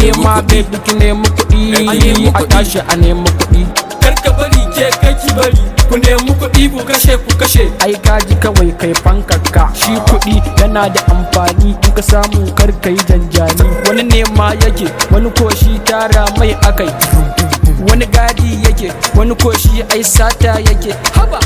Ke nemi ma kuɗi. baby ki nemi kuɗi. Eh, ku nemi A kuɗi. tashi a nemi kuɗi. Kar ka bari, ke kai ki bari, ku nemi kuɗi, ku kashe, ku kashe. Ai kaji kawai kai fankaka. Shi kuɗi yana da amfani, in ka samu kar ka yi janjani. Wani nema yake, wani ko shi tara mai akai. Wani gadi yake, wani ko shi ai sata yake. Haba,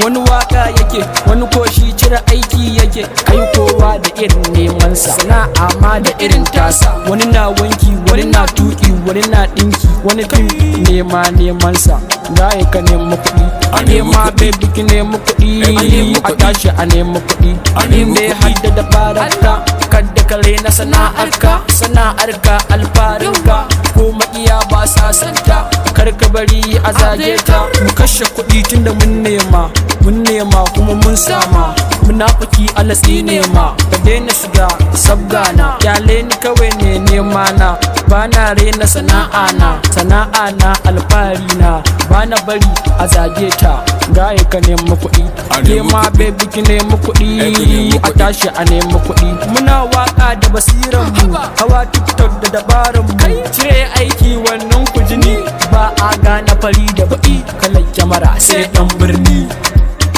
wani waka yake, wani ko shi cire aiki yake. Kai, kowa da irin nemansa, sana'a ma da irin tasa. Wani na wanki, wani na tuki, wani na dinki, wani fim nema nemansa. Gaye, ka nemi kuɗi. A nemi Nema kuɗi. baby ki nemi kuɗi. Eh, ku nemi A kuɗi. tashi a nemi kuɗi. A nemi Inda ya kuɗi. hadda dabararka, kadda ka rena sana'arka. Sana'arka alfarinka, ko maƙiya ba sa santa, kar ka bari a zage ta. Mu kashe kuɗi tunda mun nema, mun nema kuma mun sama. Munafiki alatsi nema, ka daina shiga sabgana. Kyale ni kawai ne nema na, bana rena sana'a na. Sana'a na alfahari na, bana bari a zage ta. Gaye, ka nemi kuɗi. A Ke nemi ma kuɗi. baby ki nemi kuɗi. Eh, ku nemi A kuɗi. tashi a nemi kuɗi. Muna waka da basiran mu, hawa TikTok da dabaran mu, cire aiki wannan ku jini. Ba a gane fari da baki, kalan kyamara sai dan birni.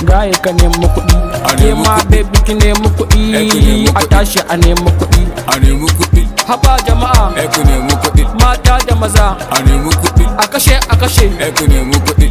Gaye, ka nemi kuɗi. A Ke nemi ma kuɗi. baby ki nemi kuɗi. Eh, ku nemi A kuɗi. tashi a nemi kuɗi. A nemi kuɗi. Haba jama'a. Eh, ku nemi kuɗi. Mata da maza. A nemi kuɗi. A kashe, a kashe. Eh, ku nemi kuɗi.